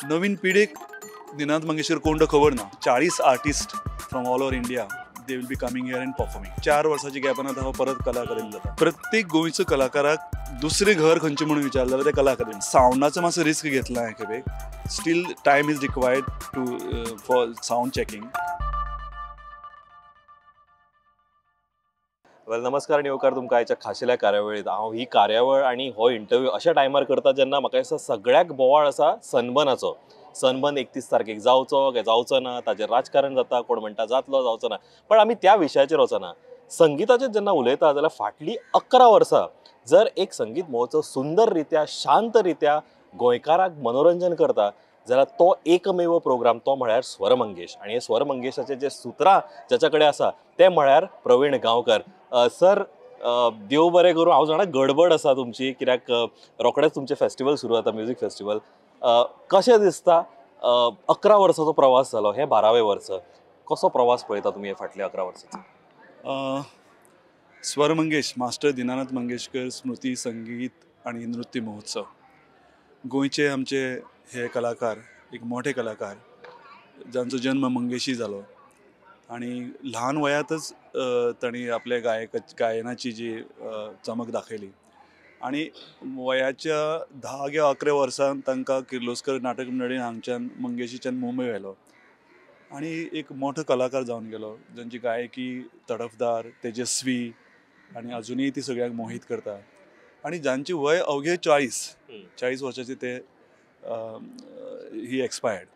नवीन पिढीक दिनानाथ मंगेशकर कोण खबर ना. 40 artist from all over India they will be coming here and performing. 4 वर्सांची गॅपान आतां हो परत कला अकादमी जाता. प्रत्येक गोंयचो कलाकाराक दुसरें घर खंयचें म्हणून विचारलें जाल्यार तें कला अकादमी. सावंडाचो मातसो रिस्क घेतला हांवें खेपेक. Still time is required to for sound checking. Well, नमस्कार आनी येवकार तुमकां आयच्या खाशेल्या कार्यावळींत. हांव ही कार्यावळ आनी हो इंटरव्यू अशा टायमार करता जेन्ना म्हाका दिसता सगळ्याक बोवाळ आसा सनबर्नाचो. सनबर्न 31 तारखेक जावचो काय जावचो ना, ताजेर राजकारण जाता, कोण म्हणटा जातलो जावचो ना, पण आमी त्या विशयाचेर वचना. संगिताचेर जेन्ना उलयता जाल्यार फाटलीं 11 वर्सां जर एक संगीत महोत्सव सुंदर रित्या शांत रित्या गोंयकाराक मनोरंजन करता जाल्यार तो एकमेव प्रोग्राम तो म्हळ्यार स्वर मंगेश. आनी हे स्वर मंगेशाचे जे सुत्रां जाच्या कडेन आसा ते म्हळ्यार प्रवीण गांवकर. सर, देव बरें करूं. हांव जाणा गडबड आसा तुमची, कित्याक रोखडेंच तुमचें फेस्टिवल सुरू जाता, म्युजीक फेस्टिवल. कशें दिसता 11 वर्साचो प्रवास जालो, हें 12वें वर्स, कसो प्रवास पळयता तुमी हे फाटल्या 11 वर्साचो? स्वर मंगेश मास्टर दिनानाथ मंगेशकर स्मृती संगीत आनी नृत्य महोत्सव. गोंयचे आमचे हे कलाकार, एक मोठे कलाकार जांचो जन्म मंगेशी जालो आनी ल्हान वयातच तांणी आपल्या गायनाची जी चमक दाखयली आनी वयाच्या 10 किंवा 11 वर्सां तांकां किर्लोस्कर नाटक मंडळीन हांगच्यान मंगेशीच्यान मुंबय व्हेलो आनी एक मोठो कलाकार जावन गेलो, जांची गायकी तडफदार, तेजस्वी आनी अजुनूय ती सगळ्यांक मोहीत करता. आनी जांची वय अवघे 40 वर्सांचे ते ही एक्सपायर्ड.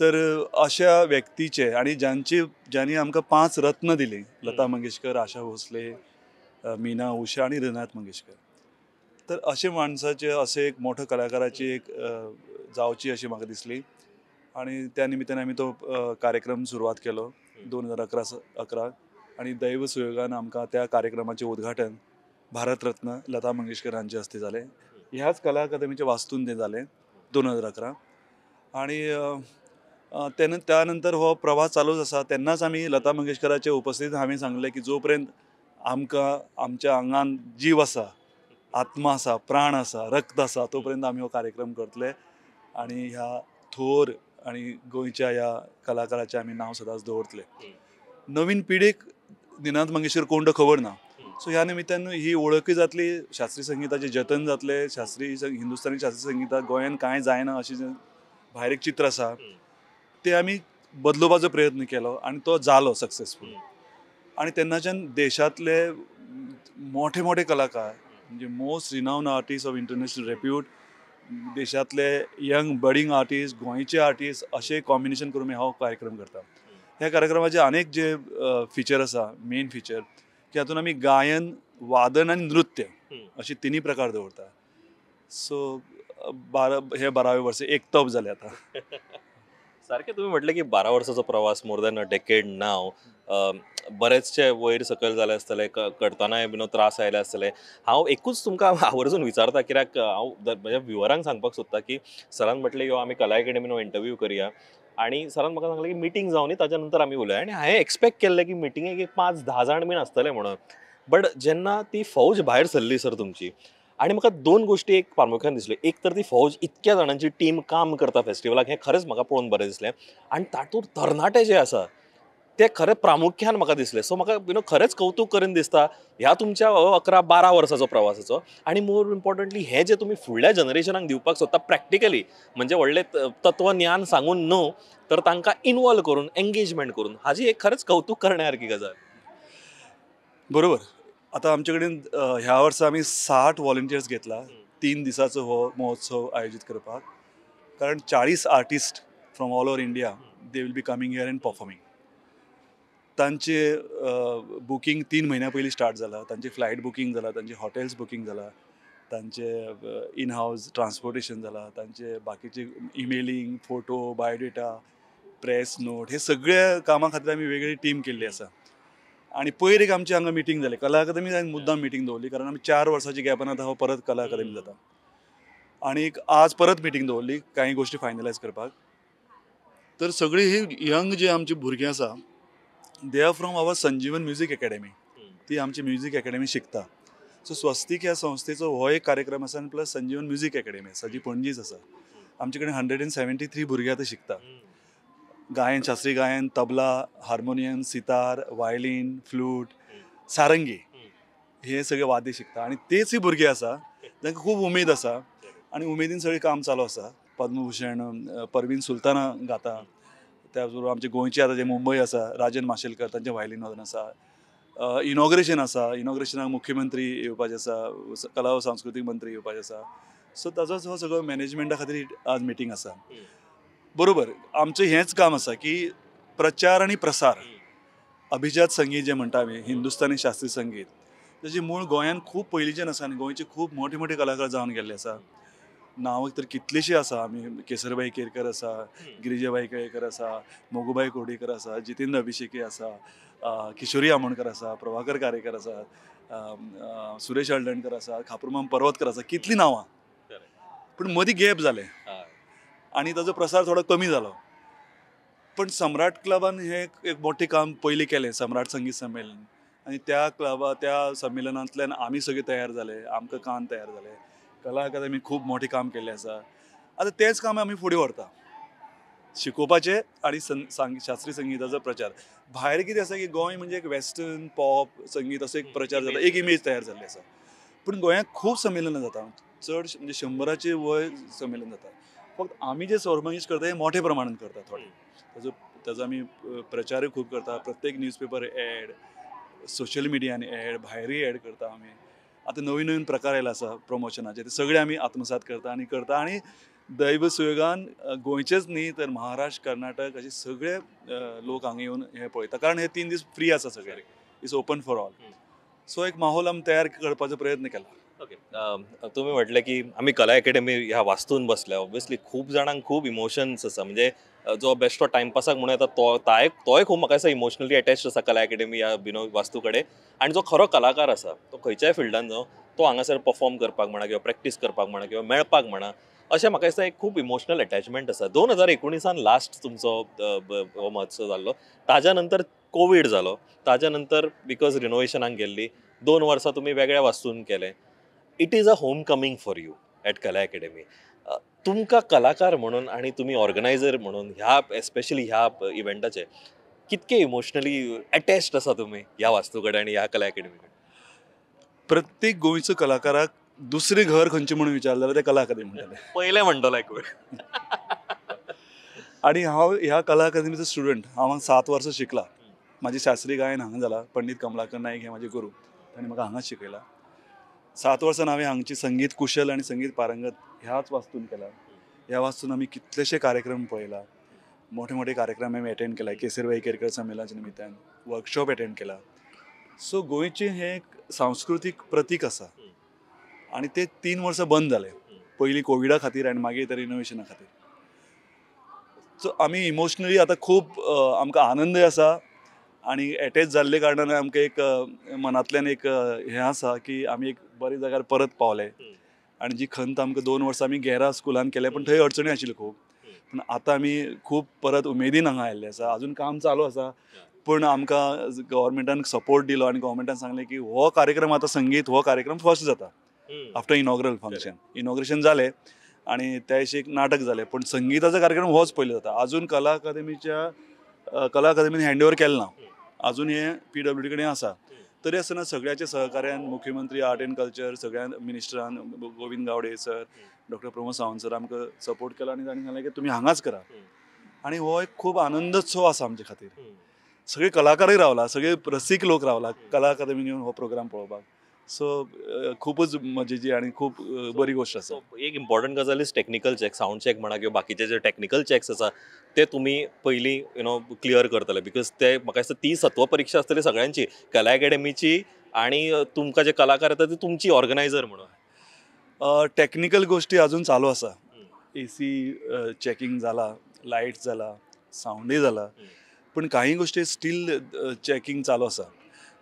तर अशा व्यक्तीचे आनी ज्यांनी आमकां 5 रत्न दिली, लता मंगेशकर, आशा भोसले, मीना उषा आनी रघुनाथ मंगेशकर, तर अशे माणसाचे असे एक मोठो कलाकाराची एक जावची अशी म्हाका दिसली आनी त्या निमित्तान आमी तो कार्यक्रम सुरवात केलो 2011 आनी दैव सुयोगान आमकां त्या कार्यक्रमाचें उद्घाटन भारतरत्न लता मंगेशकर हांचे हस्ते जालें. ह्याच कला अकादमीच्या वास्तून तें जालें 2011. आनी त्या नंतर हो प्रवास चालूच आसा. तेन्नाच आमी लता मंगेशकराचे उपस्थितीत हांवें सांगलें की जो पर्यंत आमकां आमच्या आंगान जीव आसा, आत्मा आसा, प्राण आसा, रक्त आसा, तो पर्यंत आमी हो कार्यक्रम करतले आनी ह्या थोर आनी गोंयच्या ह्या कलाकाराचें आमी नांव सदांच दवरतले. नवीन पिढीक दिनानाथ मंगेशकर कोण खबर ना, सो ह्या निमित्तान ही वळखूय जातली, शास्त्रीय संगीताचें जतन जातलें. शास्त्रीय हिंदुस्थानी शास्त्रीय संगीताक गोंयांत कांय जायना अशें भायर एक चित्र आसा, तें आमी बदलोवपाचो प्रयत्न केलो आनी तो जालो सक्सेसफूल. आनी तेन्नाच्यान देशांतले मोठे मोठे कलाकार, म्हणजे most renowned artist of international repute, देशांतले यंग बडींग आर्टिस्ट, गोंयचे आर्टिस्ट, अशें कॉम्बिनेशन करून हो कार्यक्रम करता. ह्या कार्यक्रमाचे अनेक जे फिचर आसा, मेन फिचर की हातूंत आमी गायन, वादन आनी नृत्य अशे तिनूय प्रकार दवरता. सो 12वें वर्स एक तप जालें आतां. सारकें तुमी म्हटलें की 12 वर्साचो प्रवास, more than a decade now. बरेचशे वयर सकयल जाले आसतले, करतनाय बीन त्रास आयले आसतले. हांव एकूच तुमकां आवर्जून विचारता, कित्याक हांव म्हज्या व्युवरांक सांगपाक सोदता की सरान म्हटलें यो आमी कला अकादमीन हो इंटरव्यू करया आनी सरान म्हाका सांगलें की मिटींग जावनी ताच्या नंतर आमी उलया. आनी हांवें एक्सपेक्ट केल्लें की मिटिंगेक एक 5-10 जाण बीन आसतले म्हणून, बट जेन्ना ती फौज भायर सरली सर तुमची, आनी म्हाका 2 गोश्टी एक प्रामुख्यान दिसल्यो. एक तर ती फौज इतक्या जाणांची टीम काम करता फेस्टिवलाक, हें खरेंच म्हाका पळोवन बरें दिसलें. आनी तातूंत तरणाटे जे आसा ते खरें प्रामुख्यान म्हाका दिसलें. सो म्हाका you know खरेंच कौतूक करून दिसता ह्या तुमच्या 11-12 वर्साचो प्रवासाचो. आनी मोर इम्पॉर्टंटली हें जें तुमी फुडल्या जनरेशनाक दिवपाक सोदता प्रॅक्टिकली, म्हणजे व्हडलें तत्वज्ञान सांगून न्हू, तर तांकां इनवॉल्व करून, एंगेजमेंट करून, हाजी एक खरेंच कौतूक करण्यासारकी गजाल. बरोबर. आतां आमचे कडेन ह्या वर्सा आमी 60 वॉलंटियर्स घेतला 3 दिसाचो हो महोत्सव आयोजीत करपाक, कारण 40 artist from all over India they will be coming here and performing. तांचे बुकींग 3 म्हयन्या पयलीं स्टार्ट जाला, तांचे फ्लायट बुकींग जाला, तांचे हॉटेल्स बुकींग जाला, तांचे इन हावज ट्रान्सपोर्टेशन जाला, तांचे बाकीचे emailing, photo, biodata, press note, हे सगळ्या कामां खातीर आमी वेगळी टीम केल्ली आसा. आनी पयर एक आमची हांगा मिटींग जाली, कला अकादमी हांवें मुद्दाम मिटींग दवरली, कारण आमी 4 वर्सांची गॅपान आतां हो परत कला अकादमी जाता. आनी आज परत मिटींग दवरली कांय गोश्टी फायनलायज करपाक. तर सगळी ही यंग जे आमची भुरगीं आसा, they are from our Sanjeevan music academy, ती आमची म्युजीक अकॅडमी शिकता. सो स्वस्तिक ह्या संस्थेचो हो एक कार्यक्रम आसा आनी प्लस संजीवन म्युजीक अकॅडमी आसा जी पणजीच आसा. आमचे कडेन 173 भुरगे आतां शिकता. गायन, शास्त्रीय गायन, tabla, harmonium, sitar, violin, flute, sarangi हे सगळे वाद्य शिकता. आनी तेच भुरगे आसा तांकां खूब उमेद आसा आनी उमेदीन सगळें काम चालू आसा. पद्मभूषण परवीन सुलताना गाता, त्या बरोबर आमचे गोंयचे आतां जे मुंबय आसा राजन माशेलकर तांचें व्हायलीन वादन आसा. इनॉग्रेशन आसा, इनॉग्रेशनाक मुख्यमंत्री येवपाचे आसा, कला व सांस्कृतीक मंत्री येवपाचे आसा. सो ताजोच हो सगळो मॅनेजमेंटा खातीर आज मिटींग आसा. बरोबर, आमचें हेंच काम आसा की प्रचार आनी प्रसार. अभिजात संगीत जें म्हणटा आमी, हिंदुस्तानी शास्त्रीय संगीत, ताची मूळ गोंयांत खूब पयलींच्यान आसा आनी गोंयचे खूब मोठे मोठे कलाकार जावन गेल्ले आसा. नांवां तर कितलीशीं आसा, आमी केसरबाई केरकर आसा, गिरिजाबाई केळेकर आसा, मोगूबाई कोडीकर आसा, जितेंद्र अभिषेकी आसा, किशोरी आमोणकर आसा, प्रभाकर कारेकर आसा, सुरेश हळदणकर आसा, खाप्रुमाम पर्वतकर आसा, कितलीं नांवां. पूण मदीं गॅप जालें आनी ताजो प्रसार थोडो कमी जालो. पण सम्राट क्लबान हें एक मोठें काम पयलीं केलें, सम्राट संगीत संमेलन. आनी त्या क्लबा त्या संमेलनांतल्यान आमी सगळे तयार जाले, आमकां कान तयार जाले. कला अकादमी खूब मोठें काम केल्लें आसा. आतां तेंच काम आमी फुडें व्हरता, शिकोवपाचें आनी शास्त्रीय संगीताचो प्रचार. भायर कितें आसा की गोंय म्हणजे एक वेस्टर्न पॉप संगीत असो एक प्रचार जाता, एक इमेज तयार जाल्ली आसा. पूण गोंयांत खूब संमेलनां जाता, चड म्हणजे 100चे वयर संमेलन जाता. फक्त आमी जे स्वर मंगेश करता हे मोठ्या प्रमाणान करता, थोडे ताजो ताजो आमी प्रचारूय खूब करता. प्रत्येक न्यूजपेपर एड, सोशल मिडियान एड, भायरूय एड करता आमी. आतां नवीन नवीन प्रकार आयला आसा प्रमोशनाचे, ते सगळे आमी आत्मसात करता आनी करता. आनी दैव सुयोगान गोंयचेच न्ही तर महाराष्ट्र, कर्नाटक अशे सगळे लोक हांगा येवन हे पळयता, कारण हे 3 दीस फ्री आसा सगळे, it's open for all. So एक माहोल आमी तयार करपाचो प्रयत्न केला. ओके, तुमी म्हटलें की आमी कला अकॅडमी ह्या वास्तून बसल्या. ऑब्वियसली खूब जाणांक खूब इमोशन्स आसा, म्हणजे जो बेश्टो टायमपासाक म्हणून येता तोय खूब म्हाका दिसता इमोशनली अटॅच्ड आसा कला अकॅडमी ह्या बिनो वास्तू कडेन. आनी जो खरो कलाकार आसा तो खंयच्याय फिल्डान जावं, तो हांगासर परफॉर्म करपाक म्हणा किंवा प्रॅक्टीस करपाक म्हणा किंवा मेळपाक म्हणा, अशें म्हाका दिसता एक खूब इमोशनल अटॅचमेंट आसा. 2019 लास्ट तुमचो हो महोत्सव जाल्लो, ताज्या नंतर कोवीड जालो, ताज्या नंतर because रिनोवेशनाक गेल्ली 2 वर्सां तुमी वेगळ्या वास्तून केलें. It is a home coming for you at Kala Academy. तुमकां कलाकार म्हणून आनी तुमी ऑर्गनायझर म्हणून ह्या एस्पेशली ह्या इव्हेंटाचे कितके इमोशनली अटॅच्ड आसा तुमी ह्या वास्तू कडेन आनी ह्या कला अकॅडमी कडेन? प्रत्येक गोंयचो कलाकाराक दुसरें घर खंयचें म्हणून विचारलें जाल्यार तें कला अकादमी म्हणटलें, पयलें म्हणटलो एक वेळ. आनी हांव ह्या कला अकादमीचो स्टुडंट. हांव हांगा 7 वर्सां शिकला. म्हाजें शास्त्रीय गायन हांगा जाला. पंडीत कमलाकर नायक हे म्हाजे गुरू, तांणी म्हाका हांगाच शिकयला. 7 वर्सां हांवें हांगची संगीत कुशल आनी संगीत पारंगत ह्याच वास्तून केला. ह्या वास्तून आमी कितलेशे कार्यक्रम पळयला, मोठे मोठे कार्यक्रम आमी एटेंड केला. केसरबाई केरकर संमेलनाच्या निमित्तान वर्कशॉप एटेंड केला. सो गोंयचें हें एक सांस्कृतीक प्रतीक आसा आनी ते 3 वर्सां बंद जालें, पयलीं कोविडा खातीर आनी मागीर ते रिनोवेशना खातीर. सो आमी इमोशनली आतां खूब आमकां आनंदय आसा आनी एटॅच जाल्ले कारणान आमकां एक मनांतल्यान एक हें आसा की आमी एक बरे जाग्यार परत पावले. आनी जी खंत आमकां 2 वर्सां आमी गेरा स्कुलान केलें, पूण थंय अडचणी आशिल्ल्यो खूब. पूण आतां आमी खूब परत उमेदीन हांगा आयिल्ले आसा. अजून काम चालू आसा, पूण आमकां गव्हर्मेंटान सपोर्ट दिलो आनी गव्हर्मेंटान सांगलें की हो कार्यक्रम आतां संगीत हो कार्यक्रम फर्स्ट जाता आफ्टर इनॉग्रल फंक्शन. इनॉग्रेशन जालें आनी त्या दिशी एक नाटक जालें, पूण संगीताचो कार्यक्रम होच पयलो जाता. अजून कला अकादमीच्या कला अकादमीन हँड ओवर केलें ना, अजून हें PWD कडेन आसा. तरी आसतना सगळ्याच्या सहकार्यान मुख्यमंत्री आर्ट एंड कल्चर सगळ्या मिनिस्टरान Govind Gawde sir, doctor Pramod Sawant sir आमकां सपोर्ट केला आनी तांणी सांगलें की तुमी हांगाच करा. आनी हो एक खूब आनंदोत्सव आसा आमचे खातीर. सगळे कलाकारय रावला, सगळे रसीक लोक रावला कला अकादमीन येवन हो प्रोग्राम पळोवपाक. सो खूपच मजेची आनी खूब बरी गोश्ट आसा. एक इम्पॉर्टंट गजाल is technical check, sound check म्हणा किंवा बाकीचे जे टॅक्निकल चॅक्स आसा ते तुमी पयलीं you know clear करतले, because ते म्हाका दिसता ती सत्व परिक्षा आसतली सगळ्यांची, कला अकॅडमीची आनी तुमकां जे कलाकार येता ते तुमची ऑर्गनायझर म्हणून. टॅक्निकल गोश्टी अजून चालू आसा. AC checking जाला, लायट जाला, सावंडय जाला, पूण काही गोश्टी स्टील चॅकिंग चालू आसा.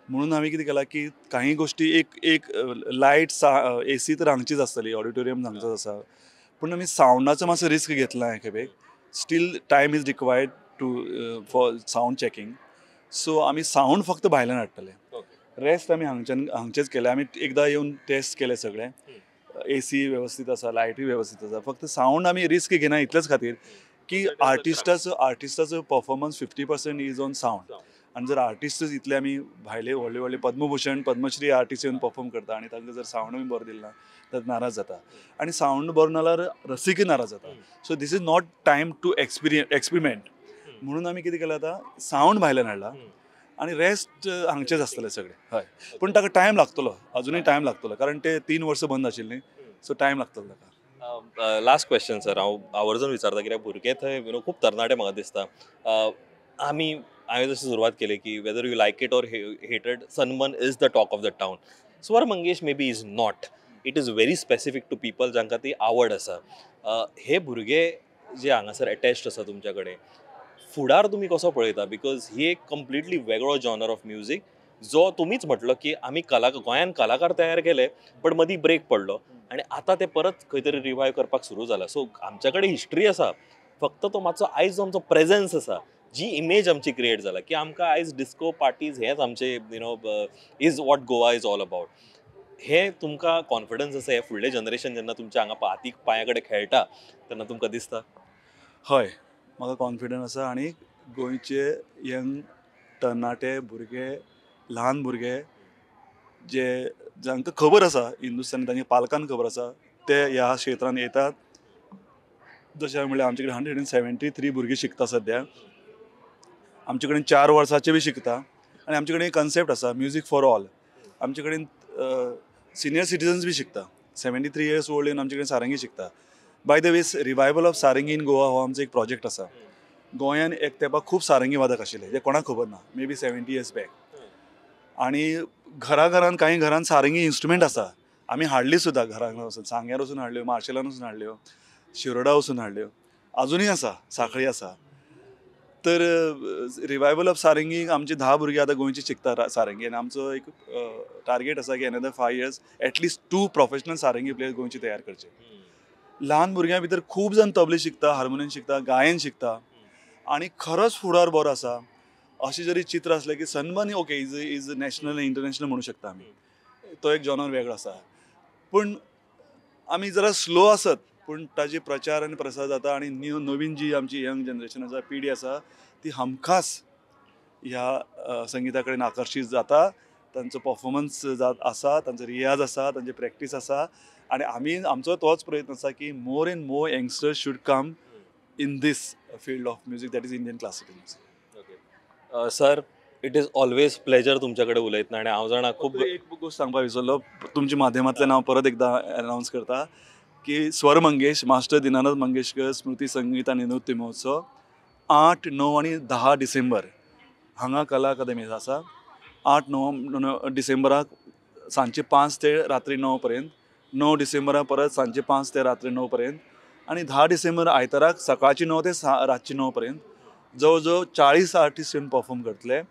म्हणून हांवें कितें केलां की काही गोश्टी एक एक लायट AC तर हांगचीच आसतली, ऑडिटोरियम हांगचोच आसा, पूण आमी सावंडाचो मातसो रिस्क घेतला हे खेपेक. Still time is required to for sound checking. So आमी सावंड फक्त भायल्यान हाडटले, रेस्ट आमी हांगच्यान हांगचेच केले. आमी एकदां येवन टेस्ट केले सगळे. एसी वेवस्थीत आसा, लायटूय वेवस्थीत आसा. फक्त सावंड आमी रिस्क घेना इतलेच खातीर की आर्टिस्टाचो performance 50% is on sound. आनी जर आर्टिस्टच इतले आमी भायले व्हडले व्हडले पद्मभूषण पद्मश्री आर्टिस्ट येवन परफॉर्म करता आनी तांकां जर सावंड आमी बरो दिलो ना तर नाराज जाता आनी सावंड बरो ना जाल्यार रसिकय नाराज जाता. So this is not time to experiment. म्हणून आमी कितें केलां आतां सावंड भायल्यान हाडला आनी रेस्ट हांगचेच आसतले सगळे. हय, पूण ताका टायम लागतलो, अजुनूय टायम लागतलो, कारण ते 3 वर्सां बंद आशिल्लीं, सो टायम लागतलो ताका. लास्ट क्वेश्चन सर, हांव आवर्जून विचारता कित्याक भुरगे थंय you know खूब तरणाटे म्हाका दिसता. आमी हांवें जशी सुरवात केली की whether you like it or hated, Sanman is the talk of the town. Swar Mangesh maybe is not. It is very specific to people जांकां ती आवड आसा. हे भुरगे जे हांगासर एटॅच्ड आसा तुमच्या कडेन, फुडार तुमी कसो पळयता? Because ही एक कंप्लिटली वेगळो जॉनर ऑफ म्युजीक जो तुमीच म्हटलो की आमी गोंयान कलाकार तयार केले पण मदीं ब्रेक पडलो आनी आतां ते परत खंय तरी रिवायव करपाक सुरू जाला. सो आमच्या कडेन हिस्ट्री आसा, फक्त तो मातसो आयज जो आमचो प्रेजन्स आसा, जी इमेज आमची क्रिएट जाला की आमकां आयज डिस्को पार्टीज हेच आमचे you know is what Goa is all about. हे तुमकां कॉन्फिडन्स आसा हे फुडलें जनरेशन जेन्ना तुमच्या हांगा हातीक पांया कडेन खेळटा तेन्ना तुमकां दिसता? हय, म्हाका कॉन्फिडन्स आसा. आनी गोंयचे यंग तरणाटे भुरगे, ल्हान भुरगे जे जांकां खबर आसा हिंदुस्तानी, तांच्या पालकांक खबर आसा, ते ह्या क्षेत्रांत येतात. जशें हांवें म्हणलें आमचे कडेन 173 भुरगीं शिकता सद्या. आमचे कडेन 4 वर्सांचे बी शिकता आनी आमचे कडेन एक कन्सेप्ट आसा म्युजीक फॉर ऑल. आमचे कडेन सिनियर सिटीजन्स बी शिकता, 73 इयर्स ओल्ड येवन आमचे कडेन सारंगी शिकता. By the way, revival of sarangi in Goa हो आमचो एक प्रोजेक्ट आसा. गोंयान एक तेंपाक खूब सारंगी वादक आशिल्ले जे कोणाक खबर ना, मे बी 70 इयर्स बॅक. आनी घरा घरान कांय घरान सारंगी इन्स्ट्रुमेंट आसा, आमी हाडली सुद्दां घरा घरा वचून, सांग्यार वचून हाडल्यो, मार्शेलान वचून हाडल्यो, शिरोडा वचून हाडल्यो, आजुनूय आसा, सांखळी आसा. तर रिवायवल ऑफ सारंगी आमची 10 भुरगीं आतां गोंयची शिकता सारंगी आनी आमचो एक टार्गेट आसा की another 5 years at least 2 professional sarangi player गोंयची तयार करचे. ल्हान भुरग्यां भितर खूब जाण तबले शिकता, हार्मोनियम शिकता, गायन शिकता आनी खरोच फुडार बरो आसा. अशें जरी चित्र आसलें की Sanman okay is is national international म्हणू शकता आमी, तो एक जॉनर वेगळो आसा. पूण आमी जरा स्लो आसत पूण ताजी प्रचार आनी प्रसार जाता आनी नवीन जी आमची यंग जनरेशन आसा, पिढी आसा, ती हमखास ह्या संगिता कडेन आकर्शीत जाता. तांचो परफॉर्मन्स जात आसा, तांचो रियाज आसा, तांची प्रॅक्टीस आसा आनी आमी आमचो तोच प्रयत्न आसा की more and more youngsters should come in this field of music, that is Indian classical music. Sir, it is always pleasure तुमच्या कडेन उलयतना आनी हांव जाणा खूब एक गोश्ट सांगपाक विसरलो, तुमच्या माध्यमांतल्यान हांव परत एकदां अनावन्स करता की स्वर मंगेश मास्टर दिनानाथ मंगेशकर स्मृती संगीत आनी नृत्य महोत्सव 8, 9 आनी 10 डिसेंबर हांगा कला अकादमी आसा. 8, 9 डिसेंबराक सांजचे 5 ते रात्री 9 पर्यंत, 9 डिसेंबराक परत सांजचे 5 ते रात्री 9 पर्यंत आनी 10 डिसेंबर आयताराक सकाळची 9 ते रातची 9 पर्यंत जवळ जवळ 40 आर्टिस्ट येवन परफॉर्म करतले.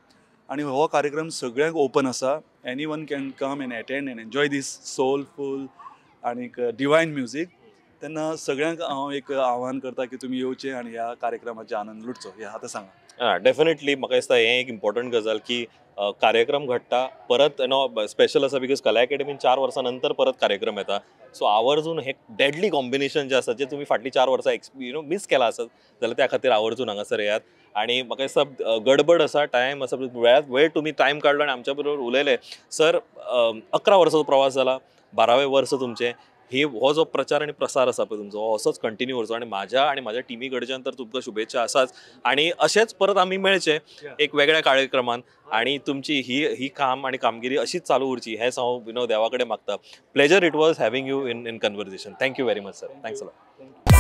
आनी हो कार्यक्रम सगळ्यांक ओपन आसा. Any one can come and attend and enjoy this soulful आनीक डिवायन म्युजीक. तेन्ना सगळ्यांक हांव एक आव्हान करता की तुमी येवचें आनी ह्या कार्यक्रमाचो आनंद लुटचो. हें आतां सांगा. डेफिनेटली म्हाका दिसता हें एक इम्पॉर्टंट गजाल की कार्यक्रम घडटा परत you know special आसा because कला एकेडमीन 4 वर्सां नंतर परत कार्यक्रम येता. सो आवर्जून हे डेडली कॉम्बिनेशन जें आसा जें तुमी फाटलीं 4 वर्सां you know मीस केलां आसत जाल्यार त्या खातीर आवर्जून हांगासर येयात. आनी म्हाका दिसता गडबड आसा, टायम आसा, वेळात वेळ तुमी टायम काडलो आनी आमच्या बरोबर उलयले. सर, 11 वर्सांचो प्रवास जाला, 12वें वर्स तुमचें. हे हो जो प्रचार आनी प्रसार आसा पळय तुमचो हो असोच कंटिन्यू उरचो आनी माझ्या टिमी कडच्यान तर तुमकां शुभेच्छा आसाच. आनी अशेंच परत आमी मेळचे एक वेगळ्या कार्यक्रमान आनी तुमची ही ही काम आनी कामगिरी अशीच चालू उरची हेंच हांव you know देवा कडेन मागता. Pleasure it was having you in conversation. Thank you very much sir. Thanks a lot.